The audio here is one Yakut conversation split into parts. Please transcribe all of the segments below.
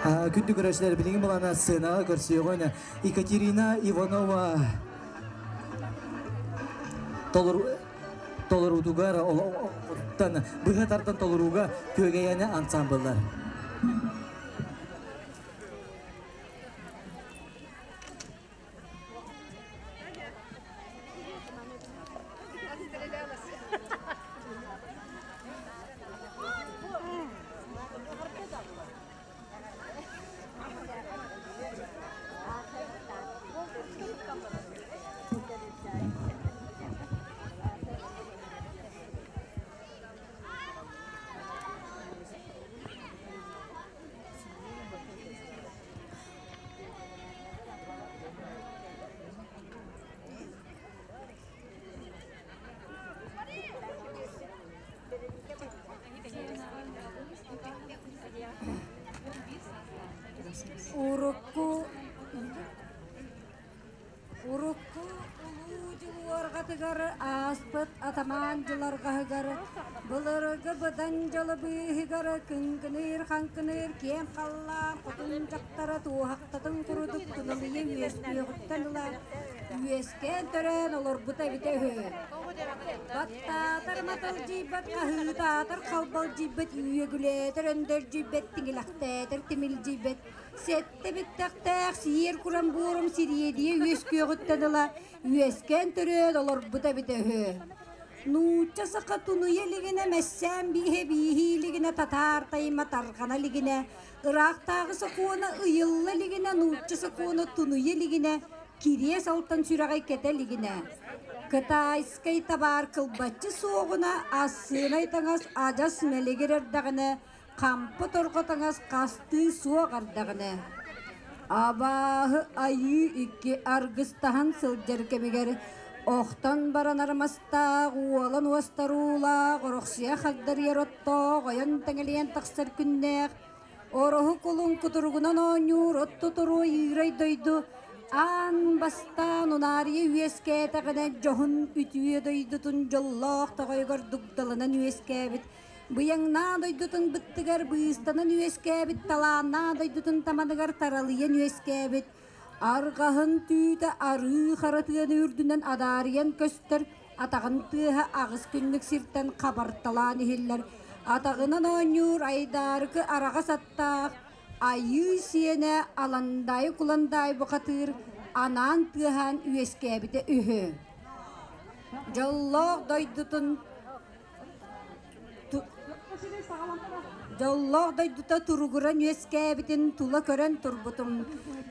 Күндү көрөөччүлэр, билигин булана сценаҕа көрсүөҕүн Екатерина Иванова толоруутугар олоҕуттан быһа тардан толорууга Күөгэйэни ансамбллар. Урукку Урукку улуу дьулуорҕатыгар ааспыт атамаан дьыларҕаһыгар былыргы быдан дьолу быыһыгар кыҥкыныыр-хаҥкыныыр киэҥ халлаан хотун дьахтара туоһахтатын курдук туналыйа үөскүөҕүттэн ыла үөскээн төрөөн олорбута эбитэ үһү. Баттаатар маталдьыйбат, хаһыытаатар халбалдьыйбат, үөгүлээтэр өндөлдьүйбэт, тиҥилэхтээтэр тимилдьийбэт, Сэттэ биттэхтээх сиэр куран буорум сириэдийэ үөскүөҕүттэн ыла үөскээн төрөөн олорбута эбитэ үһү. Нуучча саха тунуйа илигинэ, мэссээн бииһэ бииһии илигинэ, татаар тайма тарҕана илигинэ, ыраахтааҕы сокуона ыйылла илигинэ, нуучча сокуона тунуйа илигинэ, кириэс алтан сүрэҕи кэтэ илигинэ, кытайскай табаар кылбаччы суоҕуна, ассыынай таҥас адьас мэлигир эрдэҕинэ, Хампы торҕо таҥас хастыы суох ардаҕына, абааһы айыы икки аргыстаһан сылдьар кэмигэр охтон баран армастаах, уолан уостаруулаах, орохсуйа хагдарыйар оттоох, ойон тэҥэлийэн тахсар күннээх, ороһу кулун кутуругунан оонньуур от тутуруо иирэй дойду аан бастаан унаарыйа үөскээтэҕинэ дьоһун үтүө дойдутун дьоллоох тоҕойугар дугдаланан үөскээбит Быйаҥнаа дойдутун быттыгар быыстанан үөскээбит, талааннаа дойдутун таманыгар таралыйан үөскээбит, арҕаһын түүтэ арыы хара тыаны үрдүнэн адаарыйан көстөр, атаҕын тыаһа аҕыс күннүк сиртэн хабарталаан иһиллэр, атаҕынан оонньуур айдаарыкы араҕас аттаах, айыы сиэнэ Аландаайы Куландаай бухатыыр анаан тыаһаан үөскээбитэ үһү. Дьоллоох дойдутун Дьоллоох дойдута туругуран үөскээбитин тула көрөн турбутум.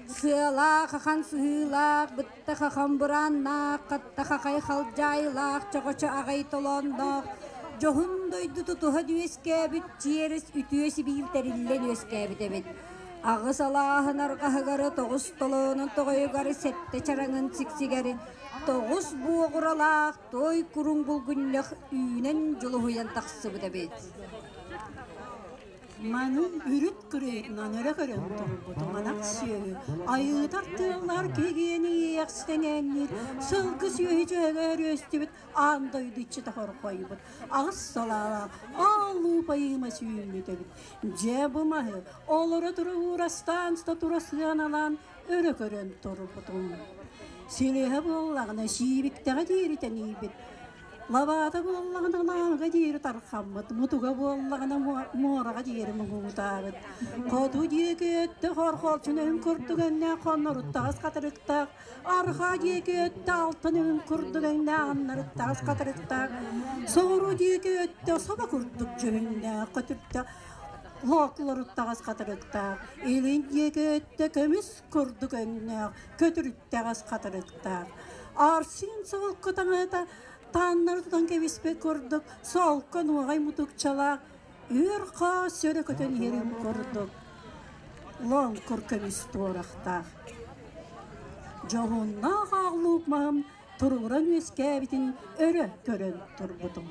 Сыалаах ахан сыһыылаах, бытта хахан бурааннаах, хатта хахай халдьаайылаах, чоҕочо аҕай толоонноох, дьоһун дойду тутуһан үөскээбит чиэрэс үтүө сибиил тэриллэн үөскээбит эбит. Аҕыс алааһын арҕаһыгары, тоҕус толоонун тоҕойугар, сэттэ чараҥын сиксигэри, тоҕус буоҕуралаах Той куруҥ булгунньах үүнэн дьулуһуйан тахсыбыт эбит. Маны үрүт кырыытынан өрө көрөн турбутум ынах сүөһү айыытар тыаллар киһигиэни иэхстэҥээнниир сылгы сүөһү дьөһөгөөр үөстүбүт аан дойду иччитэ хорхойбут аҕыс салаалаах аалуу пайыыма сүүммүт эбит дьэ бу маһы олоро тура уурастаан тура сыаналаан өрө көрөн турбутум. Силиһэ буоллаҕына сиибиктэҕэ диэри тэнийбит, лабаата буоллаҕына лааҕыга диэри тархаммыт, мутуга буоллаҕына муораҕа диэри муҥутаабыт. Хоту диэки өттө хорхолчун өҥ курдук өҥнөөх хонноруттаҕас хатырыктаах, арҕаа диэки өттө алтан өҥ курдук өҥнөөх аннарыттаҕас хатырыктаах, соҕуруу диэки өттө собо курдук дьүһүннээх көтүртэ локлоруттаҕас хатырыктаах, илин диэки өттө көмүс курдук өҥнөөх, көтүрүттэҕэс хатырыктаах. Арсин солко таҥаһыта тааннары тутан кэбиспит курдук солко нуоҕай мутукчалаах, үөр хаас сөрө көтөн иһэрин курдук лоҥкур көмүс туорахтаах. Дьоһуннаах аҕлуук маһым туругуран үөскээбитин өрө көрөн турбутум.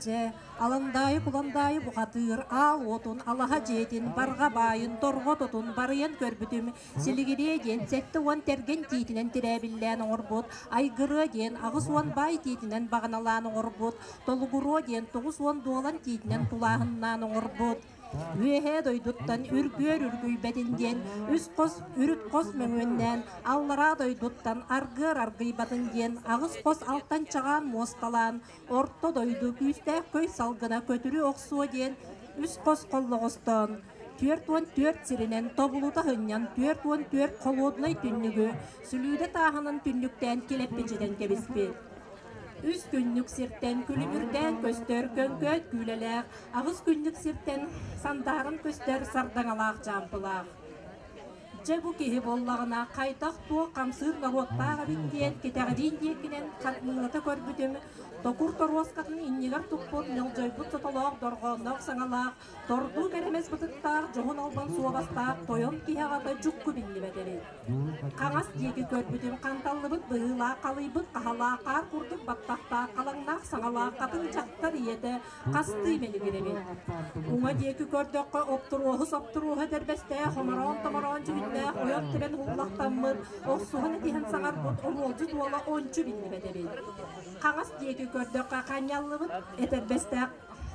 Дьэ, Аландаайы-Куландаайы бухатыыр аал уотун, алаһа дьиэтин, барҕа баайын, торҕо тотун барыйан көрбүтүм, Силигириэ диэн 70 тэргэн тиитинэн тирээбиллээн оҥорбут, Айгырыа диэн 80 баай тиитинэн баҕаналаан оҥорбут, Толугуруо диэн 90 дуолан тиитинэн тулааһыннаан оҥорбут. Үөһээ дойдуттан үргүөр үргүйбэтин диэн үс хос үрүт хос мөҥүөннээн, аллараа дойдуттан аргыар аргыйбатын диэн аҕыс хос алтан чаҕаан муосталаан, орто дойду күүстээх көй салгына көтүрү охсуо диэн үс хос холлоҕостоон, 44 сиринэн тобулута сынньан 44 холуодунай түннүгү сүлүүдэ тааһынан түннүктээн килэппичитэн кэбиспит. Үс күннүк сиртэн күлүмүрдээн көстөр көҥкөөт күүлэлээх, аҕыс күннүк сиртэн сандааран көстөр сардаҥалаах дьаампылаах. Дьэ бу киһи буоллаҕына хайдах туох хамсыыр норуоттаах эбит диэн кэтэҕириин диэкинэн хатмыылата көрбүтүм, токур торуоскатын иннигэр туппут ньолдьойбут сотолоох дорҕоонноох саҥалаах, тордуу кэрэмэс бытыктаах дьоһун албан суобастаах тойон киһи аҕата дьукку биллибэт эбит. Хаҥас диэки көрбүтүм ханталлыбыт быһыылаах халыйбыт хаһалаах хаар курдук баттахтаах халаҥнаах саҥалаах хатыҥ дьахтар ийэтэ хастыы мэлигир эбит. Уҥа диэки көрдөххө оптуруоһу-соптуруоһу этэрбэстээх хомороон-томороон дьүһүннээх ойон тэбэн уһуллахтаммыт, охсуһан этиһэн саҥарбыт оруолдьут уола ончу биллибэт эбит. Хаҥас диэки көрдөххө ханньаллыбыт этэрбэстээх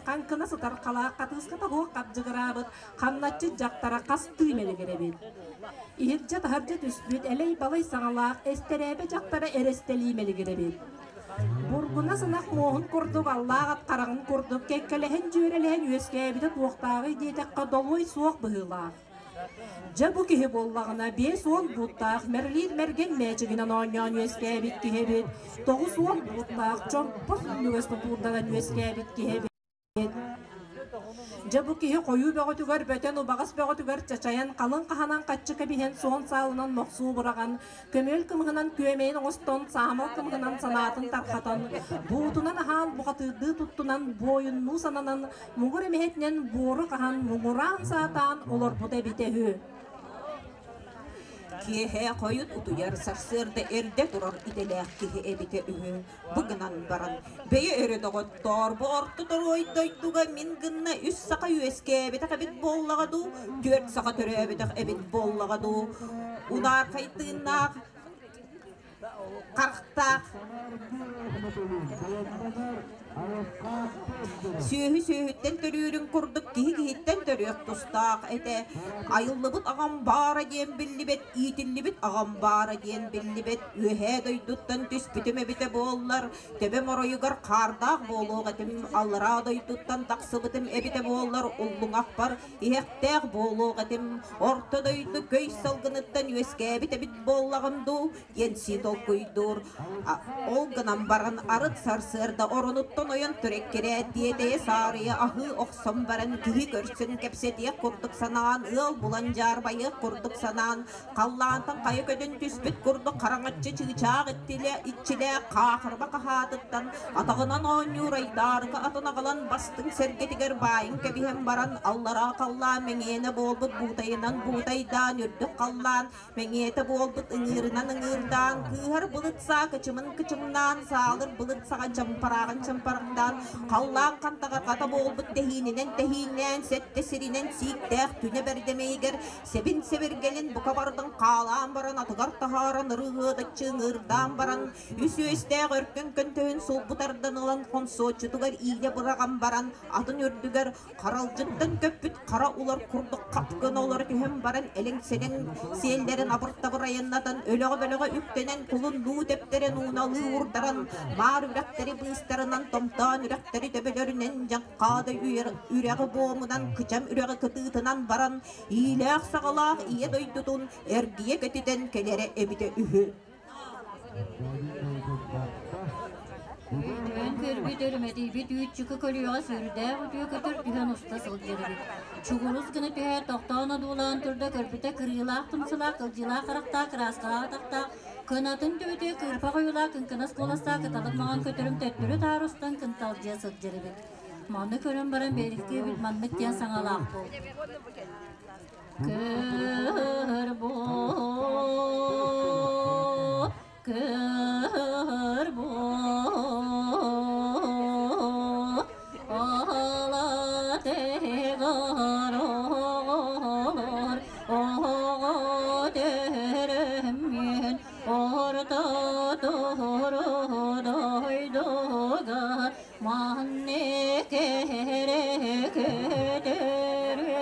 хаҥкына сытар халаах хатыыската суох хабдьыгыраабыт хамначчыт дьахтара хастыы мэлигир эбит. Иһирдьэ-таһырдьа түспүт элэй-балай саҥалаах эстэрээбэ дьахтара эрэстэлии мэлигир эбит. Бургуна сынах муоһун курдук аллаах ат хараҕын курдук кэккэлэһэн дьүөрэлэһэн үөскээбитэ туохтааҕый диэтэххэ долуой суох быһыылаах. Дьэ бу киһи буоллаҕына 50 бууттаах Мэрлиин Мэргэн мээчигинэн оонньоон үөскээбит киһи эбит, 90 бууттаах чомпо сүнньүгэс тутуурданан үөскээбит киһи эбит. Дьэ бу киһи хойуу бөҕөтүгэр бөтөн убаҕас бөҕөтүгэр чачайан халыҥ хаһанан хаччы кэбиһэн суон саалынан мохсуу быраҕан, көмүөл кымыһынан күөмэйин оҥостон, саамал кымыһынан санаатын тархатан, буутунан аһаан бухатыырдыы туттунан, буойуннуу сананан, муҥур эмэһэтинэн буору хаһан муҥураан саатаан олорбута эбитэ үһү. Киэһэ хойут утуйар, сарсыарда эрдэ турар идэлээх киһи эбитэ үһү. Бу гынан баран, бэйэ өрө доҕоттоор, бу орто торуой дойдуга мин гынна үс саха үөскээбэтэх эбит буоллаҕа дуу, түөрт саха төрөөбөтөх эбит буоллаҕа дуу, унаархай тыыннаах харахтаах Сүөһү сүөһүттэн төрүүрүн курдук киһи киһиттэн төрүөх тустаах этэ. Айыллыбыт аҕам баара диэн биллибэт, иитиллибит аҕам баара диэн биллибэт. Үөһээ дойдуттан түспүтүм эбитэ буоллар, төбөм оройугар хаардаах буолуох этим, аллараа дойдуттан тахсыбытым эбитэ буоллар, уллуҥахпар иһэхтээх буолуох этим. Орто дойду көй салгыныттан үөскээбит эбит буоллаҕым дуу, диэн сии толкуйдуур. Ол гынан баран арыт сарсыарда оронуттан ойон турэккирээт тиэтэйэ саарыйа аһыы охсон баран киһи көрсөн кэпсэтиэх курдук санаан, ыал булан дьаарбайыах курдук санаан, халлаантан хайа көтөн түспүт курдук хараҥаччы чыычаах иччилээх хаахырба хаһаатыттан атаҕынан оонньуур айдаарыка атын аҕалан бастыҥ сэргэтигэр баайын кэбиһэн баран аллараа халлаан мэҥиэнэ буолбут буутайынан буутайдаан үрдүк халлаан Мэҥиэтэ буолбут ыҥыырынан ыҥыырдаан, кыыһар былыт саа кычымын кычымнаан, саалыр былыт саҕа чампарааҕын чампарахтаан, халлаан хантаҕа хата буолбут тэһиининэн тэһииннээн, сэттэ сиринэн сииктээх түнэ бэрдэмэйигэр сэбин сэбиргэлин бука бардын хаалаан баран атыгар таһааран ырыһыадаччы ыҥыырдаан баран, үс үөстээх өркөн көнтөһүн сулбу тардан ылан хонсуоччутугар иилэ быраҕан баран, атын үрдүгэр Харалдьыттан көппүт хара улар курдук хап гына олоро түһэн баран элэҥсэнэн сиэллэрин абыр-табыр айаннатан өлөҕө-бөлөҕө үктэнэн кулуннуу тэптэрэн ууналыы уурдаран маар үрэхтэри быыстарынан томтоон үрэхтэри төбөлөрүнэн дьаҥхаада үрэҕи буомунан кычам үрэҕи кытыытынан баран иилээх-саҕалаах ийэ дойдутун эргийэ көтүтэн кэлэрэ эбитэ үһү. Өйдөөн көрбүт өрүмэтийбит үүт-чүкү көлүөҕэ сүрдээх үтүө көтөр түһэн уста сылдьар эбит. Чугурус гына түһээт тохтоон одуулаан турда көрбүтэ кырыылаах тумсулаах, кылдьыылаах харахтаах, кырааскалаах атахтаах, кынатын төбөтүгэр кыырпах ойуулаах кыҥкынас куоластаах кыталык маҥан көтөрүм төттөрү-таары устан кынталдьыйа сылдьар эбит. Маны көрөн баран бэрикки эбит маннык диэн саҥалаах буолбут. Көр бу, көр бу, алатыгар оҕолор, оҕо төрөммүн, орто дойдуга маннык эрэ көтөрүм.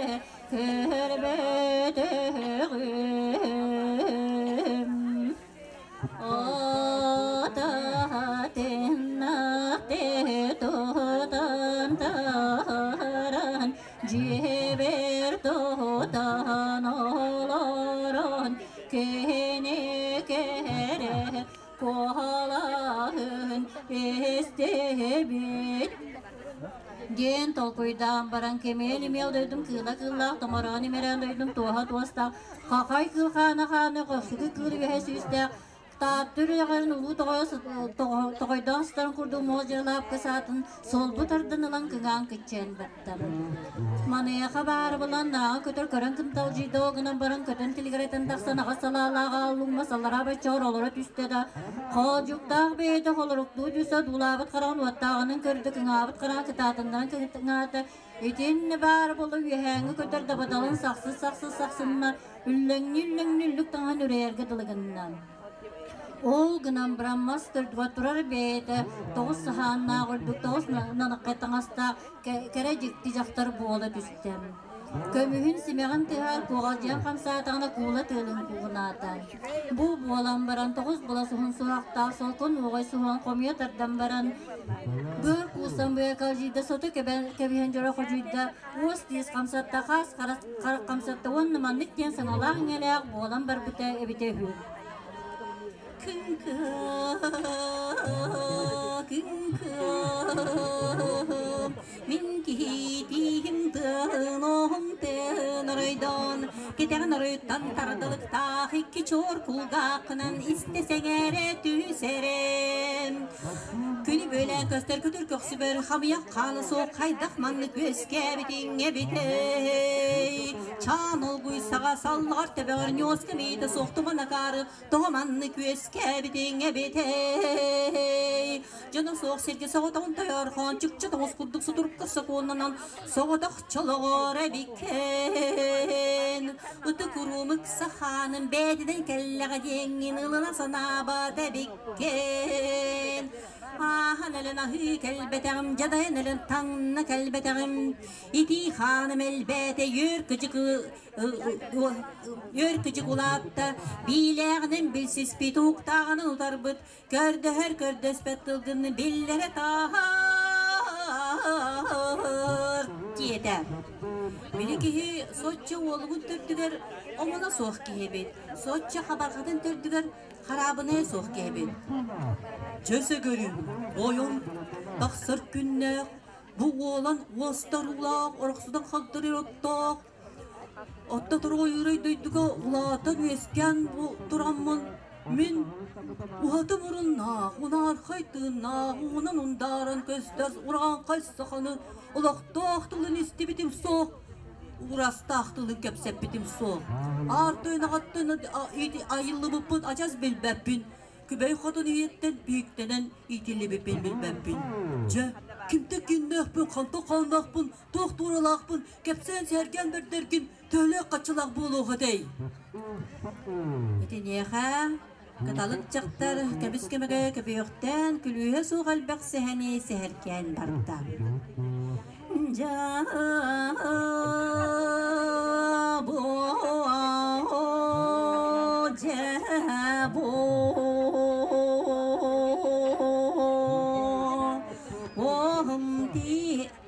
Эстэбит диэн толкуйдаан баран кэмиэл-имиэл дойдум кыыла кыыллаах, томороон имэрээн дойдум туоһа туостаах, хахай кыыл хаана хааны, хохсуку кыыл үөһэ сүүстээх, Таатта үрэҕин улуу тоҕойдоох сытарын курдук муос дьырылаапка саатын солбу тардан ылан кыҥаан кыччайан барда. Маныаха баара булан нааҕа көтөр көрөн кынталдьыйда ол гынан баран көтөн тилигирэтэн тахсан аҕыс салаалаах ааллуҥҥа саллараа баччаҕар олоро түстэ да хоодьуктаах бэйэтэ холоруктуу түстэ дуулаабыт хараҕын уоттааҕынан көрдө кыҥаабыт хараҕын кытаатыннаран кыҥаата итиннэ баара буола үөһээҥҥи көтөр дабадалын сахсыс сахсыс сахсынна үллэҥнии-үллэҥнии үллүк таҥаһын үрэйэргэ дылы гынна. Ол гынан баран мас төрдүгэр турар бэйэтэ тоҕус саһааннаах үрдүк тоҕус нанаххай таҥастаах кэрэ дьикти дьахтар буола түстэ. Көмүһүн симэҕин тыһаар куоҕалдьыйан хамсаатаҕына куула тыалын куугунаата. Бу буолан баран тоҕус былас уһун суһахтаах солкун уоҕай суһуон хомуйа тардан баран быар куусан быакалдьыйда сото кэбиһэн дьоро ходьуйда уос тиис хамсатта хаас харах хамсатта уонна маннык диэн саҥалаах-иҥэлээх буолан барбыта эбитэ үһү. Күн-күн, мин киһитиим тыаһын оһум тыаһын оройдоон, кэтэҕин оройуттан тардылыктаах икки чуор кулгааххынан истэ сэҥээрэ түсэрэ. Күнү бөлээн көстөр көтөр көхсүбэр хамыйах хаана суох хайдах маннык үөскээбитиҥ эбитэй? Чаан олгуй саҕа саллаҕар төбөҕөр ньуоска миитэ суох туман акаары тоҕо маннык үөскээбитиҥ эбитэй? Дьоно суох сиргэ соҕотоҕун тойорхоон чукча тоҕус курдук сутурукка сокуоннанан соҕотох чолоҕор эбиккин. Ытык уруумук сахааным бэйэтинэн кэллэҕэ диэҥҥин ылына санаабат эбиккин. Ааһан элэн аһыы кэлбэтэҕим, дьадайан элэн таҥна кэлбэтэҕим. Итии хааным элбээтэ, үөр кыдьык үөр кыдьык улаатта, биилээҕинэн билсиспит, уктааҕынан утарбыт, көрдөһөр көрдөспөт тылгын биллэрэ тааһар диэтэ. Били киһи соччо уолугун төрдүгэр омуна суох киһи эбит, соччо хабарҕатын төрдүгэр хараабынайа суох киһи эбит. Чэ сөгөрүм, ойон тахсар күннээх, бу уолан уостар уулаах, орохсудан хагдарыр оттоох, Отто торуойуурай дойдуга улаатан үөскээн тураммын мин уһаты муруннаах, унаархай тыыннаах, уунан ундааран көстөр урааҥхай саханы олохтоох тылын истибитим суох, уурастаах тылын кэпсэппитим суох. Аар тойон айыллыбыппын адьас билбэппин, Күбэй хотун ийэттэн бииктэнэн иитиллибиппин билбэппин. Дьэ, кимтэн кииннээхпин, хантан хааннаахпын, туох туоралаахпын кэпсээн сэһэргээн бэрдэргин төһөлөөх хаччылаах буолуох этэй? Итиниэхэ кыталык дьахтар кэбис кэмэгэ кэбиөхтээн күлүүһэ суох элбэх сэһэни сэһэргээн барда. Дьэ-бу, дьэ-бу, Оһум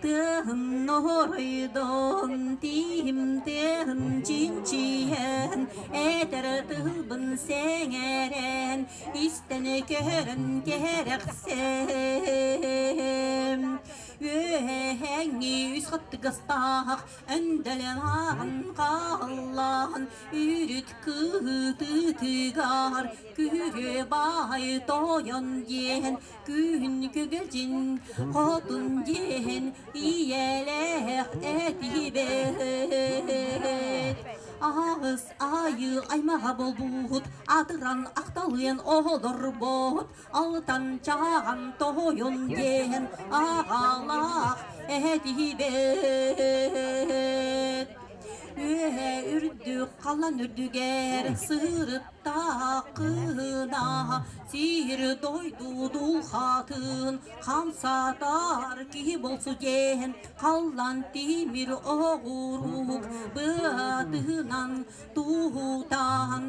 тыаһын оройдон тииһим тыаһын чинчийэн этэр тылбын сэҥээрэн истэн көһөрөн кэрэхсэм Үөһээҥҥи үс хаттыгастаах өндөлөн ааһан хааллаан үрүт кыһытытыгар күрүө баай тойон диэн күн күгэлдьин хотун диэн ийэлээх этибэт аҕыс айыы аймаҕа буолбут атыран ахталыан оһолорбот алтан чааҕан тоһуйун диэн аҕалаах этибэт Үөһэ үрдүк халан үрдүгэр сырыттаах кыына сир дойду дулхатын хамсатар киһи болсу диэн халлан тимир оҕурук быатынан туһутан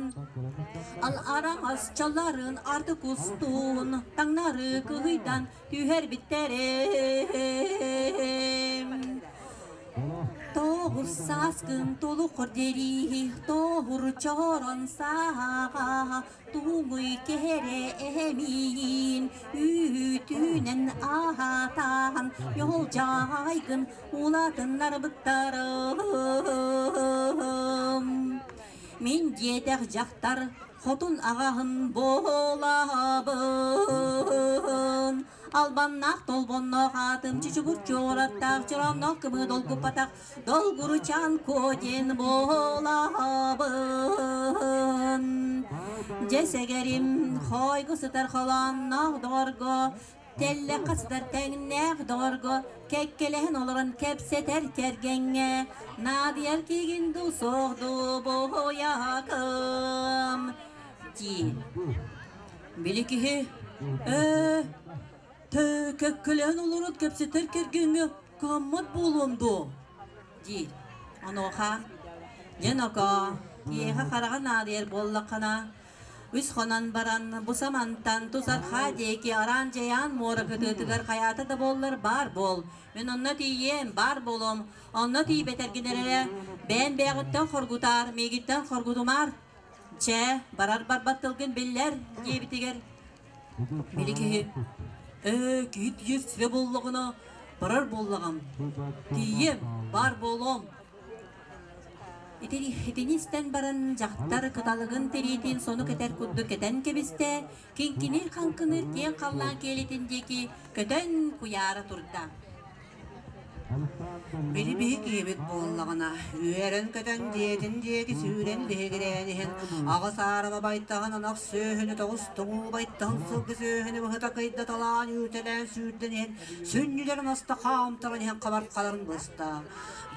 ал араҥас чалларын артык устун таҥнары кыһыйдан түһэрбиттэрэ. Тоҕус сааскын толукор диэри тоһур чорон сааҕа туҥуй кэрэ эмиин үүтү Үүнэн аһатаан Йолдьайгын улаатыннарбыттарым. Мин диэтэх дьахтар хотун аҕаһын буолабын. Албаннаах толбонноох аатым чучугур чуораттаах чороонноох кымыы долгуппатах долгуручаан куо диэн буолабын. Дьэ сэгэрим, хойгу сытар холоонноох доҕорго, тэллэххэ сытар тэҥнээх доҕорго, кэккэлэһэн олорон кэпсэтэр кэргэҥҥэ, наадыйар киигин дуу суох дуу буһуйакым дии. Били киһи «Ээ, кэккэлэһэн олорон кэпсэтэр кэргэҥҥэ кыһаммат буолуом дуо?» диир. Онуоха «Дьэ, нокоо, киэһэ хараҕа наадыйар буоллаххына, үс хонон баран бу самантан тус архаа диэки араан-дьайаан муора кытыытыгар хайаата да буоллар баар буол. Мин онно тиийиэм, баар буолуом. Онно тиийбэтэргин эрэ бэйэм бэйэҕиттэн хоргутаар, миигиттэн хоргутумаар. Чэ, барар-барбат тылгын биллэр» диэбитигэр били киһи «Ээ, киһи тиийэр сирэ буоллаҕына, барар буоллаҕым. Тиийиэм, баар буолуом». Итини истэн баран дьахтар кыталыгын тириитин сону кэтэр курдук кэтэн кэбистэ, киҥкиниир-хаҥкыныыр киэҥ халлаан киэлитин диэки көтөн куйаара турда. Били биһи киһибит буоллаҕына, үөрэн-көтөн дьиэтин диэки сүүрэн биһигирээн иһэн, аҕыс аарыма байтаһын ынах сүөһүнү тоҕус тоҥуу байтаһын сылгы сүөһүнү быһыта кыйдаталаан үүтэлээн сүүрдэн иһэн, сүнньүлэрин аста хаамтаран иһэн хабархаларын быста.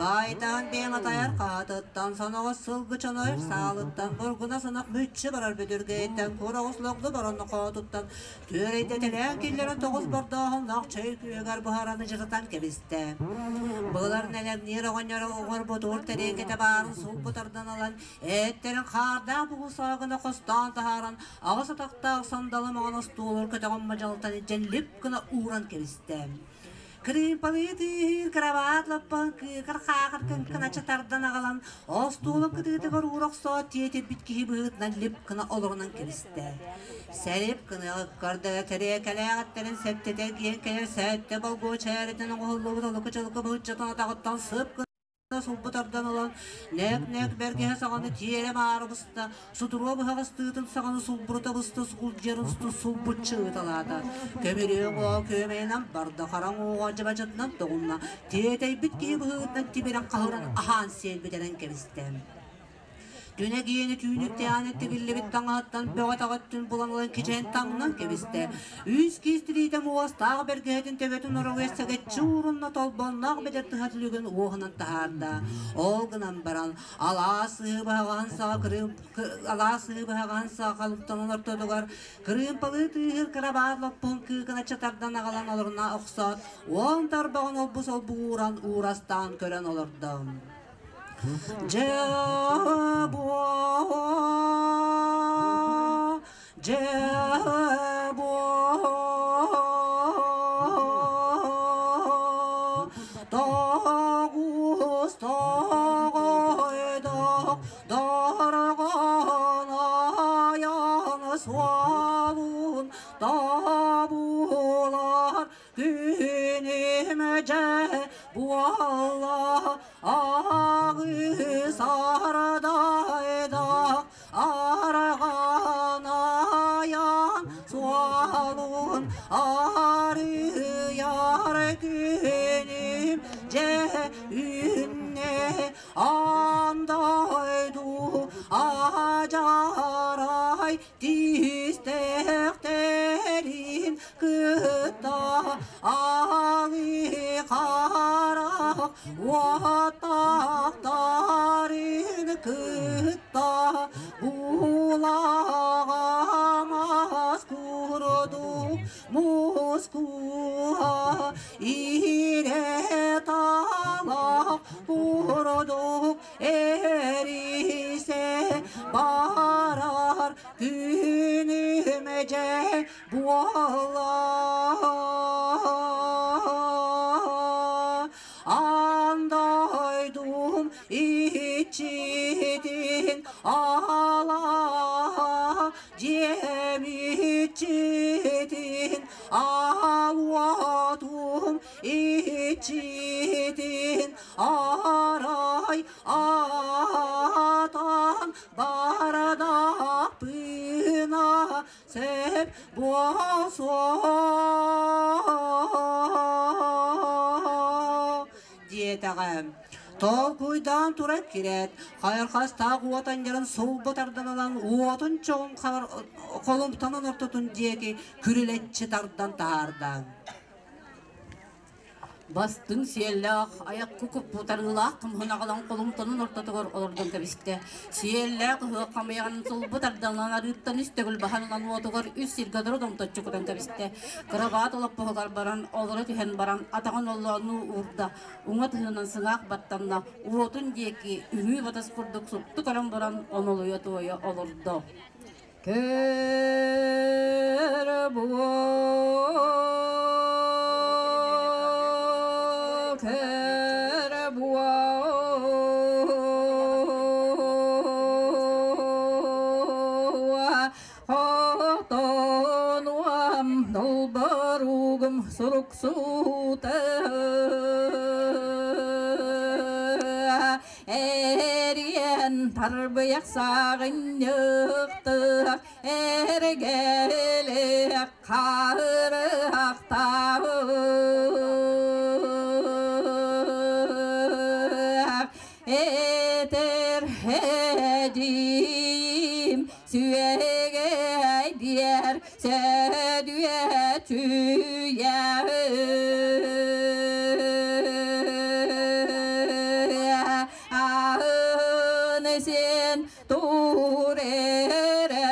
Байтаһын бэйэм атайар хаатыттан соноҕос сылгы чонойор саалыттан бургуна сонох мүччү барар бүдүргэйиттэн кур оҕус логлу баронно хоотуттан Түөрэйдэтэлээн киллэрэн тоҕус бордооһуннаах чэй күөһүгэр буһараны дьырытан кэбистэ. Былар нэлэмниир оҕонньоро оҥорбут уур тэриэкэтэ баарын сулбу тардан ылан, эттэрин хаардаах бугул гына хостоон таһааран, аҕыс атахтаах сандалы маҥан остуолугар көтөҕөн мадьалтан илдьэн лип гына ууран кэбистэ. Кырыымпалыы тыаһыыр кырабаат лаппаһын кыыкыр-хаахыр кыҥкыначчы тардан аҕалан, остуолун кытыытыгар уура охсоот тиэтийбит киһи быһыытынан лип гына олорунан кэбистэ. Сэрип кыныгы көрдөрө кэриэкэлээҕиттэрин сэптэтэ киэн кэлэр сэттэ болгуо чээритин оҥоһуллубут олуку-чолуку быһыччатын атаҕыттан сып сулбу тардан ылан, нэк-нэк бэргэһэ саҕаны тиэрэ маары быста, сутуруо быһаҕастыытын саҕаны сулбурута быста сулдьарын сулбуччу ыыталаата. Көмүрүөҥ оо күөмэйинэн барда, хараҥ ууга дьабадьытынан тоҕунна, тиэтэйбит киһи быһыытынан тимирэн хаһыран аһаан сиэн бүтэрэн кэбистэ. Түнэ гиэни түүнүктээн тигиллибит таҥаһыттан бөҕө-таҕа өттүн булан ылан кичэйэн таҥнан кэбистэ. Үс киис тириитэ муостаах бэргэһэтин төбөтүн ороҕуйар сэгэччи уурунна толбонноох бэдэр тыһа түлүгүн уоһунан таһаарда. Ол гынан баран алаас сыһыы быһаҕаһын саҕа кырыым алаас сыһыы быһаҕаһын саҕа халыптанан ортотугар кырыымпалыы тыаһыыр кырабаат лоппуһун кыыкыначча тардан аҕалан олоруна охсоот, уон тарбаҕын олбу солбу ууран уурастаан көрөн олордо. Дьэ-буо, дьэ-буо, тоҕус тоҕойдох дорҕоон айан суолун тобулар күнүм дьэ буолла Аҕыс ардайдах арҕанайан суолун арыйар күнүм дьэ үүннэ аан дойду адьарай тиистэхтэрин кытта алы харах уотахтарын кытта булаҕамас курдук мускуа иирэ талах курдук эрисе барар күнүм дьэ буолла Аан дойдум иччитин ала дьиэм иччитин алуа. иччитин арай атан бардахпына сөп буолсуо диэтэҕэ. Толкуйдаан туран кирэт, хайырхастаах уот анньарын сулбу тардан ылан уотун чоҕун холумтанын ортотун диэки күрүлэччи тардан таһаарда. Бастыҥ сиэллээх, айах кукуппутарыылаах хомуһун аҕалан холумтанын ортотугар олордон кэбистэ. Сиэллээх ыһыах хамыйаҕын сулбу тарданан арыыттан үс төгүл баһан ылан уотугар үс сиргэ дору-домточчу кутан кэбистэ. Кырабаат олоппоһугар баран, олоро түһэн баран, атаҕын оллооннуу уурда. Уҥа тыһынан сыҥаах баттанна, уотун диэки үҥүү батас курдук супту көрөн баран онолуйа-туойа олордо. Көр буо, көр буо, хотонуам долборугум суруксута Эриэн тарбыйах сааҕынньыктыах, эргэлиэх харыахтаах. Этэр эдиим сүөгэйдиэр сөдүө түүйэ Аһын сен тур эрэ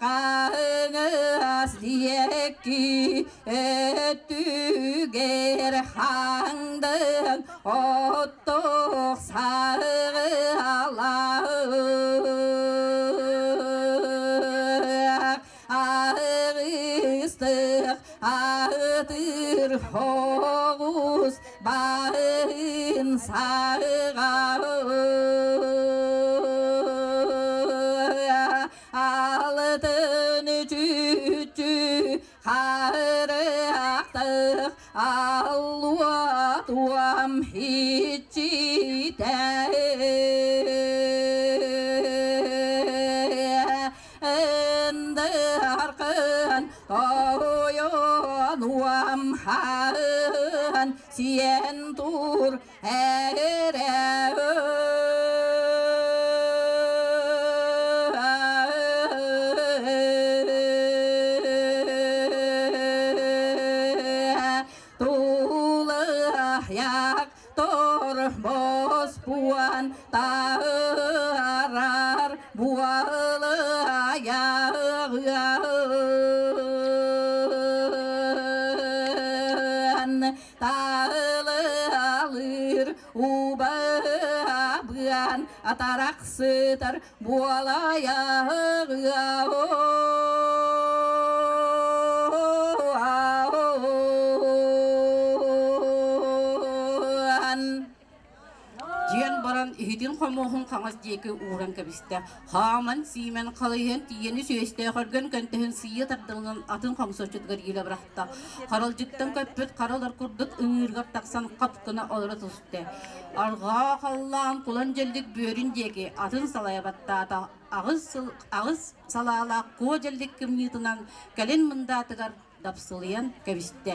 Хаҥас диэки өттүгэр хаҥдын оттук саҕалаах Аҕыстых аатыр хоҕус баһын саҕа Алтын чүччү харахтах аллуатуам иччитэ Ындаркын тойонуам хаан сиэн тур эрэ Тулаyak тормоз буан таарар буалаяг Таалалыыр убабыан атарахсытар буолайаҕыа Диэн баран иһитин-хомуоһун хаҥас диэки ууран кэбистэ. Хааман-сиимэн халыйан тиийэн үс үөстээх өргөн көнтөһүн сыыйа тардыллан атын хоҥсоччутугар иилэ бырахта. Харалдьыттан көппүт харалар курдук ыҥыырыгар тахсан хап гына олоро түстэ. Арҕаа халлаан кулан дьэллик бүөрүн диэки атын салайа баттаата. Аҕыс, сыл, аҕыс салаалаах куо дьэллик кымньыытынан кэлин мындаатыгар дапсылыйан кэбистэ.